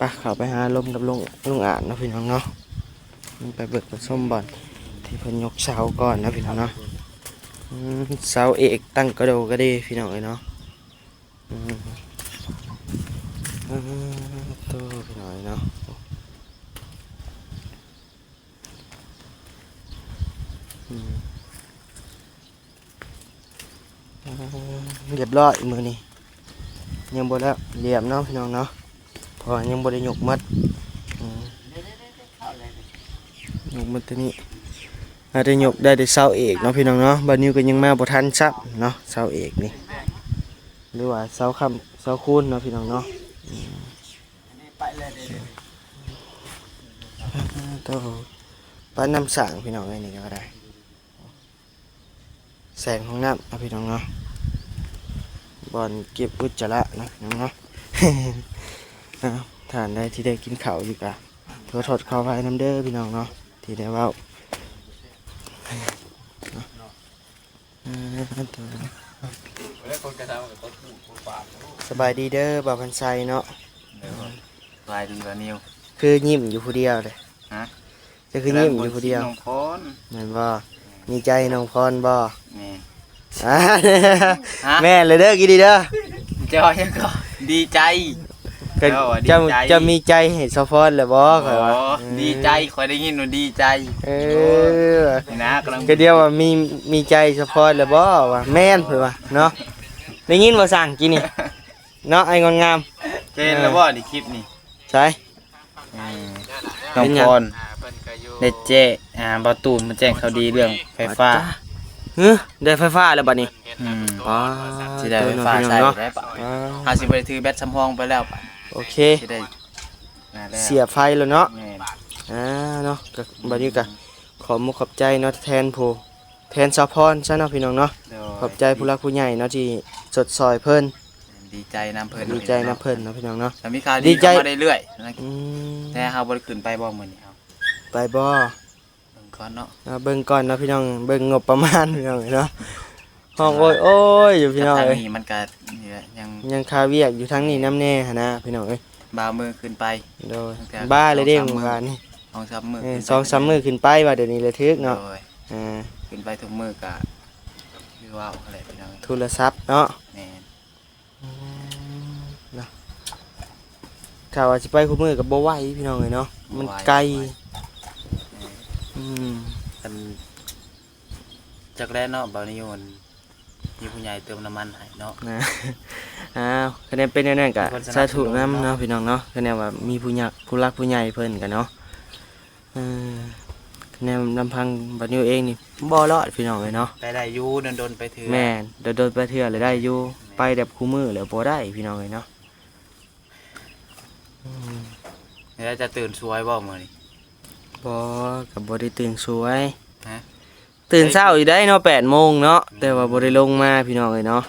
ປະ ເຂົ້າໄປຫາລົມກັບລຸງ ລຸງອາດເນາະພີ່ນ້ອງເນາະ. ໄປເບິ່ງໄປຊົມບ່ອນທີ່ເພິ່ນຍົກເສົາກ່ອນເນາະພີ່ນ້ອງເນາະ. ອືມ ເສົາເອກຕັ້ງກະໂດກະເດພີ່ນ້ອງເອີຍເນາະ. ອືມ ອາ ໂຕ ພີ່ນ້ອງເອີຍເນາະ. ອືມ ອາ ຮຽບຮ້ອຍມື້ນີ້ ຍັງບໍ່ແລ້ວ ລຽບເນາະພີ່ນ້ອງເນາະ ເພາະວ່າຍັງບໍ່ໄດ້ຍົກໝົດ. ອືມ ຍົກໝົດຕົວນີ້ ອາດຈະຍົກໄດ້ແຕ່ເສົາເອກເນາະພີ່ນ້ອງເນາະ. ບ່າວນິວກໍຍັງມາບໍ່ທັນຊ້ຳເນາະ ເສົາເອກນີ້ ຫຼືວ່າເສົາຄ້ຳເສົາຄູນເນາະພີ່ນ້ອງເນາະ. ອືມ ໂຕ ປ້ານ້ຳສ້າງພີ່ນ້ອງເອີຍ ນີ້ກໍໄດ້ ແສງຫ້ອງນ້ຳເນາະພີ່ນ້ອງເນາະ ບ່ອນເກັບອຸດຈະລະເນາະພີ່ນ້ອງເນາະ. ເອົາ ທ່ານໃດທີ່ໄດ້ກິນເຂົ້າຢູ່ກະ ຂໍໂທດຂໍອະໄພນຳເດີພີ່ນ້ອງເນາະ ທີ່ໄດ້ເວົ້າ. ສະບາຍດີເດີບ່າວພັນໄຊເນາະ. ໂດຍ ສະບາຍດີບ່າວນິວ. ຄືຍິ້ມຢູ່ຜູ້ດຽວເດ້? ຮະ? ເຈົ້າຄືຍິ້ມຢູ່ຜູ້ດຽວ? ກຳລັງເບິ່ງຄລິບນ້ອງພອນ. ແມ່ນບໍ່? ມີໃຈໃຫ້ນ້ອງພອນບໍ່? ແມ່ນ. ຮະ? ແມ່ນເລີຍເດີ ກິນດີເດີ. ເຈົ້າຫຍັງກໍ? ດີໃຈ. ກໍເຈົ້າ ເຈົ້າ ເຈົ້າມີໃຈໃຫ້ສາວພອນແລ້ວບໍ່? ຂ້ອຍວ່າ ດີໃຈ ຂ້ອຍໄດ້ຍິນວ່າດີໃຈ. ເອີ ນີ້ນະ ກຳລັງ ກໍດຽວວ່າມີ ມີໃຈສາວພອນແລ້ວບໍ່? ວ່າແມ່ນ ເພິ່ນວ່າເນາະ. ໄດ້ຍິນບໍ່ຊ່າງກີ້ນີ້ເນາະ ໄອ້ງອນງາມ? ເຈົ້າເຫັນແລ້ວບໍ່ນີ້ ຄລິບນີ້? ໃສ? ອືມ ນ້ອງພອນ ເປັນຫຍັງ? ໄດ້ແຈ້ ອ່າ ບ່າວຕູນມາແຈ້ງຂ່າວດີເລື່ອງໄຟຟ້າ. ຫື ໄດ້ໄຟຟ້າແລ້ວບັດນີ້? ອືມ ອໍ ຊິໄດ້ໄຟຟ້າໃຊ້ແລ້ວ. ເຮົາຊິບໍ່ໄດ້ຖືແບັດສຳຮອງໄປແລ້ວ. ໂອເຄ ຊິໄດ້ ອ່າ ເສຍບໄຟແລ້ວເນາະ. ແມ່ນ. ອ່າ ເນາະ ກໍບັດນີ້ກໍ ອືມ ຂໍມຸກຂອບໃຈເນາະ ແທນຜູ້ ແທນສາວພອນຊະເນາະພີ່ນ້ອງເນາະ. ໂດຍ ຂອບໃຈຜູ້ຫຼັກຜູ້ໃຫຍ່ເນາະ ທີ່ຊົດຊ່ອຍເພິ່ນ. ດີໃຈນຳເພິ່ນ ດີໃຈນຳເພິ່ນເນາະພີ່ນ້ອງເນາະ. ແລ້ວມີຂ່າວດີ ດີໃຈ ເຂົ້າມາເລື້ອຍໆ. ອືມ ແຕ່ເຮົາບໍ່ໄດ້ຂຶ້ນໄປບໍ່ມື້ນີ້? ເຮົາໄປບໍ່? ເບິ່ງກ່ອນເນາະ. ເອົາເບິ່ງກ່ອນເນາະພີ່ນ້ອງ ເບິ່ງງົບປະມານພີ່ນ້ອງເອີຍເນາະ. ຮ້ອງໂອ້ຍໆຢູ່ພີ່ນ້ອງເອີຍ. ທາງນີ້ມັນກະນີ້ແຫຼະ ຍັງ ຍັງຄາວຽກຢູ່ທາງນີ້ນຳແດ່ຫັ້ນນະພີ່ນ້ອງເອີຍ. ບ່າວມື້ຂຶ້ນໄປ. ໂດຍ ບ້າເລີຍເດ້ມື້ວານນີ້ ສອງສາມມື້. ເອີ ສອງສາມມື້ຂຶ້ນໄປວ່າດຽວນີ້ລະຖືກເນາະ. ໂດຍ ອ່າ ຂຶ້ນໄປທຸກມື້ກະຄືເວົ້າຫັ້ນແຫຼະພີ່ນ້ອງ ໂທລະສັບເນາະ. ແມ່ນ. ອືມ ເນາະ ຖ້າວ່າຊິໄປຄູ່ມື້ກໍບໍ່ໄຫວພີ່ນ້ອງເອີຍເນາະ ມັນໄກ. ບໍ່ໄຫວ ບໍ່ໄຫວ. ອືມ ອັນ ຈັກແລ້ວເນາະ ບ່າວນິວ ມີຜູ້ໃຫຍ່ເຕີມນ້ຳມັນໃຫ້ເນາະ. ອ້າວ ຄະແນນເປັນແນວນັ້ນກະສາທຸນຳເນາະພີ່ນ້ອງເນາະ. ຄະແນນວ່າມີຜູ້ໃຫຍ່ ຜູ້ຫຼັກຜູ້ໃຫຍ່ເພິ່ນກະເນາະ. ເອີ ແນວລຳພັງບ່າວນິວເອງນີ້ບໍ່ລອດພີ່ນ້ອງເອີຍເນາະ. ໄປໄດ້ຢູ່ ດົນໆໄປເທື່ອ. ແມ່ນ ດົນໆໄປເທື່ອລະໄດ້ຢູ່. ແມ່ນ ໄປແບບຄູ່ມື້ລະບໍ່ໄດ້ພີ່ນ້ອງເອີຍເນາະ. ອືມ ແລ້ວຈະຕື່ນສວຍບໍ່ມື້ນີ້? ບໍ່ ກໍບໍ່ໄດ້ຕື່ນສວຍ. ຮະ? ຕື່ນເຊົ້າຢູ່ໄດ໋ເນາະ ແປດໂມງເນາະ. ອືມ ແຕ່ວ່າບໍ່ໄດ້ລົງມາພີ່ນ້ອງເອີຍເນາະ.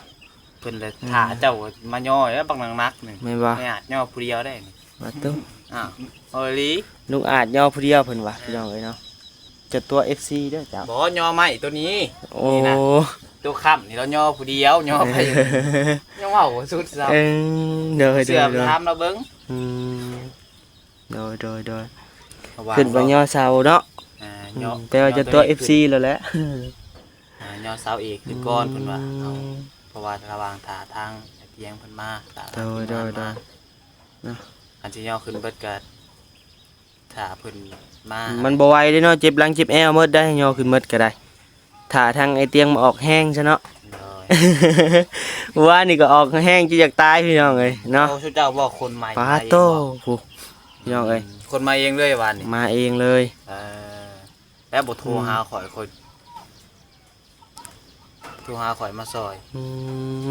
ເພິ່ນລະ ອືມ ຖ້າເຈົ້າມາຍໍແລ້ວບັກໜັກໆໜຶ່ງ. ແມ່ນບໍ່? ແມ່ອາດຍໍຜູ້ດຽວໄດ້ນີ້. ວ່າຕຸ ອ້າວ ເອົາອີ່ຫຼີ ລຸງອາດຍໍຜູ້ດຽວເພິ່ນວ່າ ເອີ ພີ່ນ້ອງເອີຍເນາະ. ຈະຕົວະເອັຟຊີເດີເຈົ້າ. ບໍ່ ຍໍໄມ້ຕົວນີ້. ໂອ້ ນີ້ນະ ຕົວຄ້ຳນີ້ລາວຍໍຜູ້ດຽວ ຍໍໄປ ຍັງເວົ້າບໍ່ສຸດຊ້ຳ. ເອີ ໂດຍໆ ເຊື່ອ ໂດຍໆ ຖາມລາວເບິ່ງ. ອືມ ໂດຍໆໆ ເພາະວ່າ ຄິດວ່າຍໍເສົາເນາະ. ອ່າ ຍໍ ອືມ ແປວ່າຈະຕົວະເອັຟຊີແລ້ວແຫຼະ. ອ່າ ຍໍເສົາເອກຂຶ້ນກ່ອນ ອືມ ເພິ່ນວ່າ. ເອົາ ເພາະວ່າລະຫວ່າງຖ້າທາງໄອ້ຕຽງເພິ່ນມາ ຖ້າ ໂດຍໆ ເພິ່ນມາ ເນາະ. ຄັນຊິຍໍຂຶ້ນເບິດກໍ ຖ້າເພິ່ນມາ ມັນບໍ່ໄຫວເດ້ເນາະ ເຈັບຫຼັງເຈັບແອວໝົດໄດ໋ ຍໍຂຶ້ນໝົດກໍໄດ້. ຖ້າທາງໄອ້ຕຽງມາອອກແຮງຊະເນາະ. ໂດຍ ວານນີ້ກໍອອກແຮງຈົນຢາກຕາຍພີ່ນ້ອງເອີຍເນາະ. ໂອ້ ຊຸມເຈົ້າບໍ່ຂົນໄມ້ ປາໂຕ ມາເອງບໍ່? ຜູ້ ພີ່ນ້ອງເອີຍ ອືມ ຂົນມາເອງເລີຍວານນີ້. ມາເອງເລີຍ. ເອີ ແລ້ວບໍ່ໂທຫາ ອືມ ຂ້ອຍ ຂ້ອຍ ໂທຫາຂ້ອຍມາຊ່ອຍ. ອື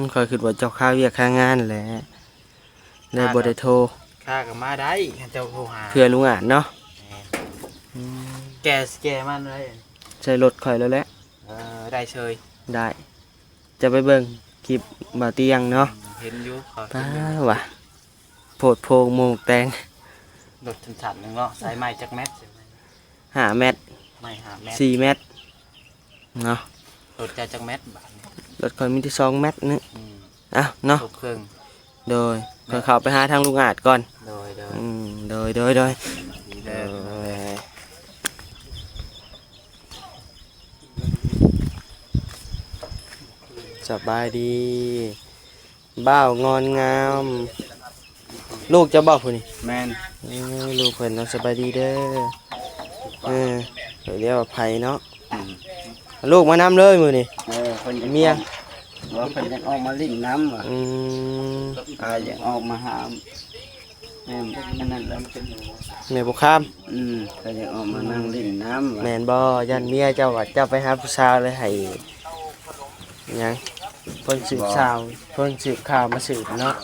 ມ ຂ້ອຍຄິດວ່າເຈົ້າຄາວຽກຄາງານແຫຼະ ເລີຍບໍ່ໄດ້ໂທ. ຂ້າກໍມາໄດ້ ຄັນເຈົ້າໂທຫາ ເພື່ອລຸງອາດເນາະ. ແມ່ນ. ອືມ ແກ່ ແກ່ມັນໄດ້ ໃສ່ລົດຂ້ອຍແລ້ວແຫຼະ. ເອີ ໄດ້ເຊີຍ ໄດ້. ຈະໄປເບິ່ງຄລິບບ່າວຕຽງເນາະ. ອືມ ເຫັນຢູ່ ເຂົາ ປາ ເຫັນຢູ່ ວ່າ ໂພດໂພ ໝູກແຕງ. ລົດສັ້ນໆໜຶ່ງເນາະ ໃສ່ໄມ້ຈັກແມັດ? ຫ້າແມັດ ໄມ້ຫ້າແມັດ ສີ່ແມັດເນາະ. ລົດເຈົ້າຈັກແມັດບາດນີ້? ລົດຂ້ອຍມີແຕ່ສອງແມັດນີ້. ອືມ ເອົາເນາະ ຄົບເຄິ່ງ. ໂດຍ ຂ້ອຍເຂົ້າໄປຫາທາງລຸງອາດກ່ອນ. ໂດຍ ໂດຍ ອືມ ໂດຍ ໂດຍ ໂດຍ ດີເດີ. ໂດຍ ສະບາຍດີ ບ່າວງອນງາມ ລູກເຈົ້າບໍ່ຜູ້ນີ້? ແມ່ນ. ເອີ ລູກເພິ່ນເນາະ. ສະບາຍດີເດີ. ເອີ ເຂົາເອີ້ນວ່າໄພເນາະ. ອືມ ລູກມານຳເລີຍມື້ນີ້. ເອີ ເພິ່ນ ເມຍ ວ່າເພິ່ນຢາກອອກມາຫຼິ້ນນຳວ່າ. ອືມ ພາຢາກອອກມາຫາ ແມ່ນ ອັນນັ້ນແຫຼະ ແມ່ບົວຄຳ. ອືມ ກໍຢາກອອກມານັ່ງຫຼິ້ນນຳວ່າ. ແມ່ນບໍ່? ຢ້ານເມຍເຈົ້າວ່າເຈົ້າໄປຫາຜູ້ສາວເລີຍໃຫ້ຫຍັງ ເພິ່ນສືບ ບໍ່ ສາວ ເພິ່ນສືບຂ່າວມາສືບເນາະ.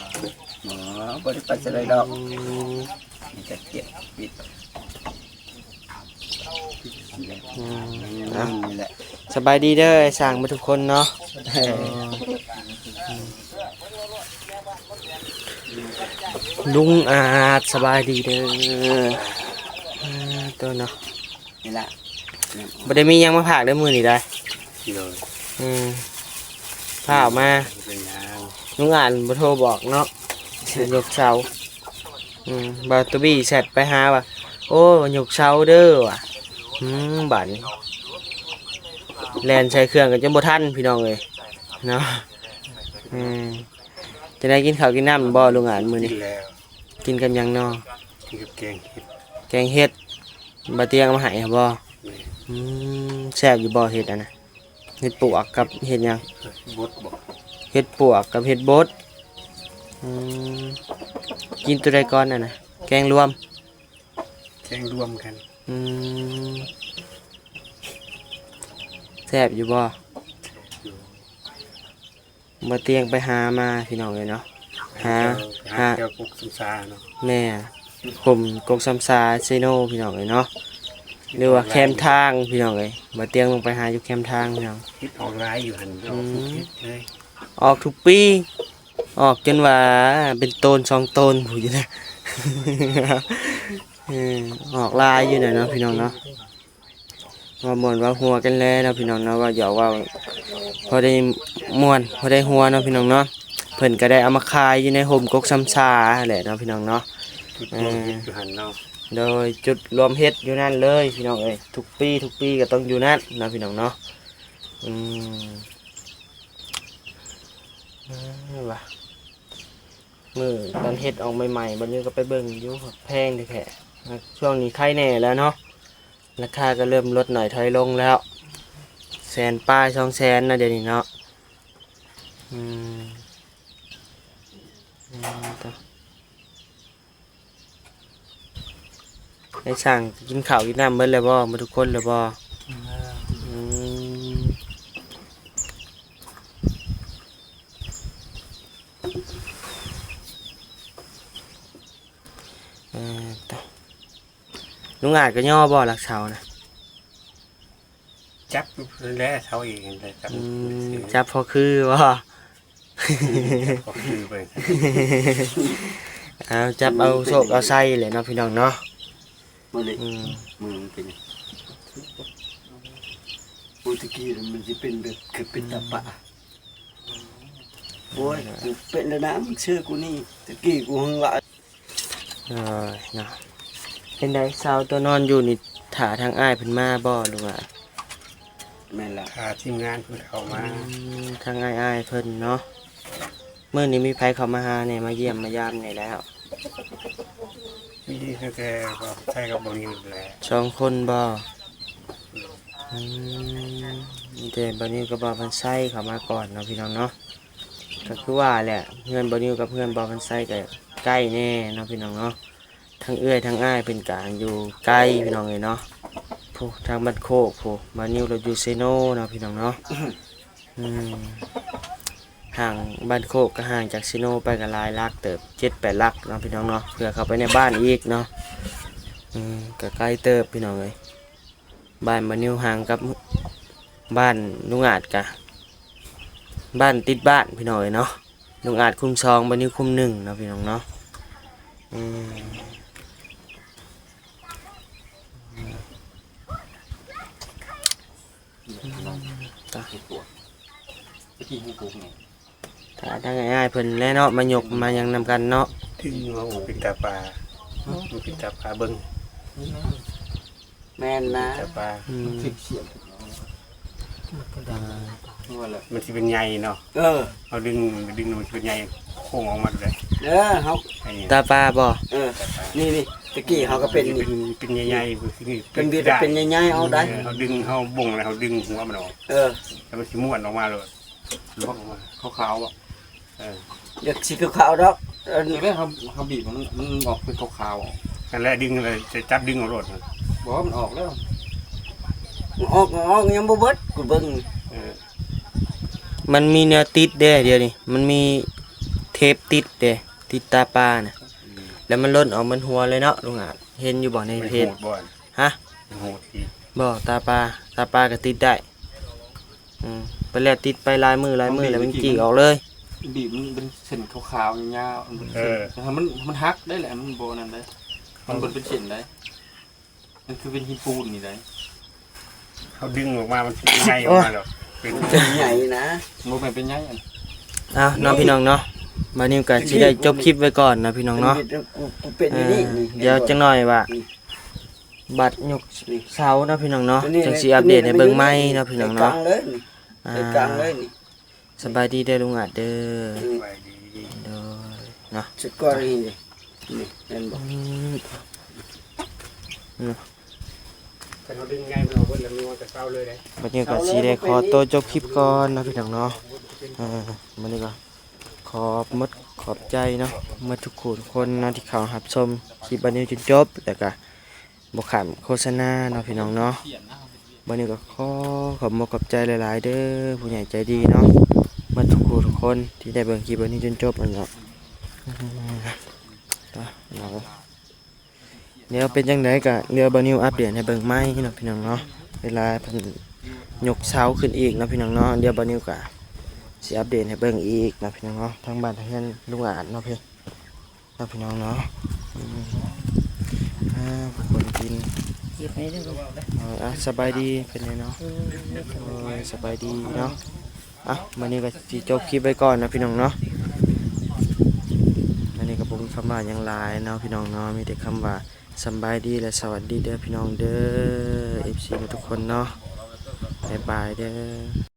ບໍ່ ບໍ່ໄດ້ໄປໃສດອກ. ອືມ ມີແຕ່ເກັບປິດ. ອືມ ນີ້ແຫຼະ ສະບາຍດີເດີ ອ້າຍຊ່າງເບິດທຸກຄົນເນາະ. ເອີ ລຸງອາດ ສະບາຍດີເດີ. ເອີ ໂຕເນາະ ນີ້ລະ ບໍ່ໄດ້ມີຫຍັງມາຝາກເດີມື້ນີ້ໄດ໋. ໂດຍ ອືມ ພາອອກມາ ເປັນຫຍັງ ລຸງອາດບໍ່ໂທບອກເນາະ ຍົກເສົາ. ອືມ ບ່າວຕູບີແຊັດໄປຫາວ່າ ໂອ້ ຍົກເສົາເດີວ່າ. ອືມ ບາດນີ້ແລ່ນໃສ່ເຄື່ອງກໍຈົນບໍ່ທັນພີ່ນ້ອງເອີຍເນາະ. ອືມ ຈັ່ງໃດກິນເຂົ້າກິນນ້ຳບໍ່ລຸງອາດມື້ນີ້? ກິນແລ້ວ. ກິນກັບຫຍັງນໍ? ກິນກັບແກງເຫັດ. ແກງເຫັດ ບ່າວຕຽງເອົາມາໃຫ້ບໍ? ແມ່ນ. ອືມ ແຊບຢູ່ບໍເຫັດຫັ້ນນະ? ເຫັດປວກກັບເຫັດຫຍັງ? ເຫັດບົດບໍ? ເຫັດປວກກັບເຫັດບົດ. ອືມ ກິນໂຕໃດກ່ອນຫັ້ນນະ? ແກງລວມ? ແກງລວມກັນ. ອືມ ແຊບຢູ່ບໍ? ແຊບຢູ່. ບ່າວຕຽງໄປຫາມາພີ່ນ້ອງເອີຍເນາະ. ຫາ ຫາ ຫາແຖວກົກຊຳຊາເນາະ. ແມ່ນ ຫົ່ມກົກຊຳຊາເຊໂນພີ່ນ້ອງເອີຍເນາະ ຫຼືວ່າແຄມທາງພີ່ນ້ອງເອີຍ. ບ່າວຕຽງລົງໄປຫາຢູ່ແຄມທາງພີ່ນ້ອງ. ເຫັດອອກຫຼາຍຢູ່ຫັ້ນ. ອືມ ອອກທຸກເດືອນເລີຍ. ອອກທຸກປີ ອອກຈົນວ່າເປັນໂຕນສອງໂຕນພຸ້ນຢູ່ນະ. ເອີ ອອກຫຼາຍຢູ່ນະເນາະ ພີ່ນ້ອງເນາະ. ເວົ້າມ່ວນເວົ້າຫົວກັນແຫຼະເນາະພີ່ນ້ອງເນາະ ເວົ້າຫຍອກເວົ້າພໍໄດ້ມ່ວນພໍໄດ້ຫົວເນາະພີ່ນ້ອງເນາະ. ເພິ່ນກໍໄດ້ເອົາມາຂາຍຢູ່ໃນຮົ່ມກົກຊຳຊາຫັ້ນແຫຼະເນາະພີ່ນ້ອງເນາະ. ຈຸດລວມເຫັດຢູ່ຫັ້ນເນາະ. ເອີ ໂດຍ ຈຸດລວມເຫັດຢູ່ນັ້ນເລີຍພີ່ນ້ອງເອີຍ. ທຸກປີ ທຸກປີກໍຕ້ອງຢູ່ນັ້ນເນາະພີ່ນ້ອງເນາະ. ອືມ ເອີ ວ່າ ມື້ຕອນເຫັດອອກໃໝ່ໆ ບ່າວນິວກໍໄປເບິ່ງຢູ່ ແພງແທ້ໆ. ຊ່ວງນີ້ໄຄແນ່ແລ້ວເນາະ ລາຄາກໍເລີ່ມລົດໜ້ອຍຖອຍລົງແລ້ວ ແສນປາຍສອງແສນນະດຽວນີ້ເນາະ. ອືມ ອືມ ໄອ້ຊ່າງກິນເຂົ້າກິນນ້ຳເບິດແລ້ວບໍ່? ເບິດທຸກຄົນແລ້ວບໍ່? ອືມ ເອີ ຕະ ລຸງອາດກໍຍໍບໍ່ຫຼັກເສົານະ? ຈັບແຫຼະເສົາເອງແຫຼະ ຈັບ. ອືມ ຈັບພໍຄືບໍ່? ພໍຄືໄປ. ເອົາ ຈັບເອົາໂຊກເອົາໄຊແຫຼະເນາະ ພີ່ນ້ອງເນາະ. ອືມ ມືມັນເປັນ ໂອ້ ຕະກີ້ມັນຊິເປັນແບບ ຄືເປັນຕາປະ. ໂອ້ຍ ເປັນແລ້ວນະ ມຶງເຊື່ອກູນີ້ ຕະກີ້ກູຫຶງຫຼາຍ. ເອີ ເນາະ ເປັນໃດ ເຊົ້າຕົວນອນຢູ່ນີ້ ຖ້າທາງອ້າຍເພິ່ນມາບໍ່ ຫຼືວ່າ? ແມ່ນລະ ຖ້າທີມງານເພິ່ນເຂົ້າມາ. ອືມ ທາງອ້າຍໆເພິ່ນເນາະ. ມື້ນີ້ມີໃຜເຂົ້າມາຫາແດ່ ມາຢ້ຽມມາຢາມແດ່ແລ້ວ? ມີຕັ້ງແຕ່ບ່າວໄຊກັບບ່າວນິວແຫຼະ. ສອງຄົນບໍ່? ອືມ ມີແຕ່ບ່າວນິວກັບບ່າວພັນໄຊເຂົ້າມາກ່ອນເນາະ ພີ່ນ້ອງເນາະ. ກໍຄືວ່າແຫຼະ ເຮືອນບ່າວນິວກັບເຮືອນບ່າວພັນໄຊກໍໃກ້ແນ່ເນາະ ພີ່ນ້ອງເນາະ. ທັງເອື້ອຍທັງອ້າຍເພິ່ນກໍຢູ່ໄກພີ່ນ້ອງເອີຍເນາະ. ຜູ້ທາງບ້ານໂຄກຜູ້ ບ່າວນິວລາວຢູ່ເຊໂນເນາະ ພີ່ນ້ອງເນາະ. ອືມ ຫ່າງ ບ້ານໂຄກກໍຫ່າງຈາກເຊໂນໄປກໍຫຼາຍຫຼັກເຕີບ ເຈັດແປດຫຼັກເນາະ ພີ່ນ້ອງເນາະ ເພື່ອເຂົ້າໄປໃນບ້ານອີກເນາະ. ອືມ ກໍໄກເຕີບ ພີ່ນ້ອງເອີຍ. ບ້ານບ່າວນິວຫ່າງກັບບ້ານລຸງອາດກະ ບ້ານຕິດບ້ານພີ່ນ້ອງເອີຍເນາະ. ລຸງອາດຄຸ້ມສອງ ບ່າວນິວຄຸ້ມໜຶ່ງເນາະ ພີ່ນ້ອງເນາະ. ອືມ ຕາ ເຮັດປວກ ຕະກີ້ເຮັດປວກແມ່ນ ຖ້າທາງອ້າຍໆເພິ່ນແຫຼະເນາະ ມາຍົກມາຫຍັງນຳກັນເນາະ. ຖືວ່າມັນເປັນຕາປາ ມັນເປັນຕາປາເບິ່ງ. ແມ່ນນະ ຕາປາ ອືມ ມັນຊິເປັນໃຫຍ່ເນາະ. ເອີ ເຮົາດຶງ ດຶງມັນຊິເປັນໃຫຍ່ໂຄ້ງອອກມາເລີຍ. ເອີ ເຮົາ ຕາປາບໍ່? ເອີ ນີ້ໆ ຕະກີ້ເຮົາກໍເປັນນີ້ ເປັນໃຫຍ່ໆ ເປັນ ເປັນໃຫຍ່ໆ ເອົາໄດ້. ເຮົາດຶງ ເຮົາບົ່ງແລ້ວເຮົາດຶງຫົວມັນອອກ. ເອີ ແລ້ວມັນຊິມ້ວນອອກມາໂລດ. ລວກອອກມາຂາວໆ ບໍ່? ເອີ ຢາກຊິຂາວໆດອກ. ເອີ ຈັ່ງໃດເຮົາ ເຮົາບີບມັນ ມັນອອກເປັນຂາວໆ. ນັ້ນແຫຼະ ດຶງເລີຍ ຈະຈັບດຶງເອົາໂລດ. ບໍ່ ມັນອອກແລ້ວ ອອກ ອອກ ຍັງບໍ່ເບິດ ກູເບິ່ງ. ເອີ ມັນມີແນວຕິດເດ້ ດຽວນີ້ ມັນມີເທບຕິດເດ້ ຕິດຕາປານະ. ອືມ ແລ້ວມັນຫຼົ່ນອອກໝົດຫົວເລີຍເນາະ ລຸງອາດ ເຫັນຢູ່ບໍ່ໃນເພຈ? ຮະ? ບໍ່ ຕາປາ ຕາປາກໍຕິດໄດ້. ອືມ ໄປແລ້ວຕິດໄປຫຼາຍມື້ ຫຼາຍມື້ແລ້ວມັນຈີກອອກເລີຍ. ບີບມັນເປັນເສັ້ນຂາວໆ ຍາວໆ ມັນເປັນເສັ້ນ. ເອີ ມັນ ມັນຫັກໄດ້ແຫຼະ ມັນບໍ່ນັ້ນໄດ໋ ມັນບໍ່ເປັນເສັ້ນໄດ໋. ມັນຄືເປັນຫີນປູນນີ້ໄດ໋. ເຮົາດຶງອອກມາ ມັນໃຫຍ່ອອກມາແລ້ວ ເປັນໃຫຍ່ນະ ບໍ່ແມ່ນເປັນໃຫຍ່. ເອົາເນາະ ພີ່ນ້ອງເນາະ ບາດນີ້ກໍຊິໄດ້ຈົບຄລິບໄວ້ກ່ອນເນາະ ພີ່ນ້ອງເນາະ. ເປັນຢູ່ນີ້ ດຽວຈັກໜ້ອຍວ່າ ບັດຍົກເສົາເນາະ ພີ່ນ້ອງເນາະ ຈັ່ງຊິອັບເດດໃຫ້ເບິ່ງໃໝ່ເນາະ ພີ່ນ້ອງເນາະ. ກາງເລີຍນີ້ ອ່າ ກາງເລີຍນີ້. ສະບາຍດີເດີລຸງອາດເດີ. ສະບາຍດີ ໂດຍເນາະ ຊຸດກ່ອນນີ້ ນີ້ແມ່ນບໍ່? ອືມ ເນາະ ຄັນເຮົາດຶງໃຫຍ່ມັນອອກເບິດແລ້ວ ມັນກໍເຊົາເລີຍເດ້. ບັດນີ້ກໍຊິໄດ້ຂໍໂຕຈົບຄລິບກ່ອນເນາະ ພີ່ນ້ອງເນາະ. ເອີ ບັດນີ້ກໍ ຂອບໝົດຂອບໃຈເນາະ ໝົດທຸກຜູ້ທຸກຄົນເນາະ ທີ່ເຂົ້າຮັບຊົມຄລິບບານິວຈົນຈົບ ແລ້ວກະບໍ່ຂ້າມໂຄສະນາເນາະ ພີ່ນ້ອງເນາະ. ບານິວກໍຂໍຂອບໝົດຂອບໃຈຫຼາຍໆເດີ ຜູ້ໃຫຍ່ໃຈດີເນາະ ໝົດທຸກຜູ້ທຸກຄົນທີ່ໄດ້ເບິ່ງຄລິບບານິວຈົນຈົບເນາະ. ດຽວເປັນຈັ່ງໃດກໍດຽວບານິວອັບເດດໃຫ້ເບິ່ງໃໝ່ເນາະ ພີ່ນ້ອງເນາະ. ເວລາເພິ່ນຍົກເສົາຂຶ້ນອີກເນາະ ພີ່ນ້ອງເນາະ ດຽວບານິວກໍຊິອັບເດດໃຫ້ເບິ່ງອີກເນາະ ພີ່ນ້ອງເນາະ. ທາງບ້ານທາງເຮືອນລຸງອາດເນາະ ພີ່ ເນາະ ພີ່ນ້ອງເນາະ. ອືມ ອ່າ ຜູ້ຄົນກິນ ເກັບໃນເດີ. ເອີ ອ່າ ສະບາຍດີເພິ່ນແດ່ເນາະ. ໂອ້ຍ ສະບາຍດີເນາະ. ອ່ະ ມື້ນີ້ກໍຊິຈົບຄລິບໄວ້ກ່ອນເນາະ ພີ່ນ້ອງເນາະ. ມື້ນີ້ກໍບໍ່ມີຄຳວ່າຫຍັງຫຼາຍເນາະ ພີ່ນ້ອງເນາະ ມີແຕ່ຄຳວ່າສຳບາຍດີ ແລະ ສະຫວັດດີເດີ ພີ່ນ້ອງເດີ ເອັຟຊີ ໝົດທຸກຄົນເນາະ. ບາຍບາຍເດີ.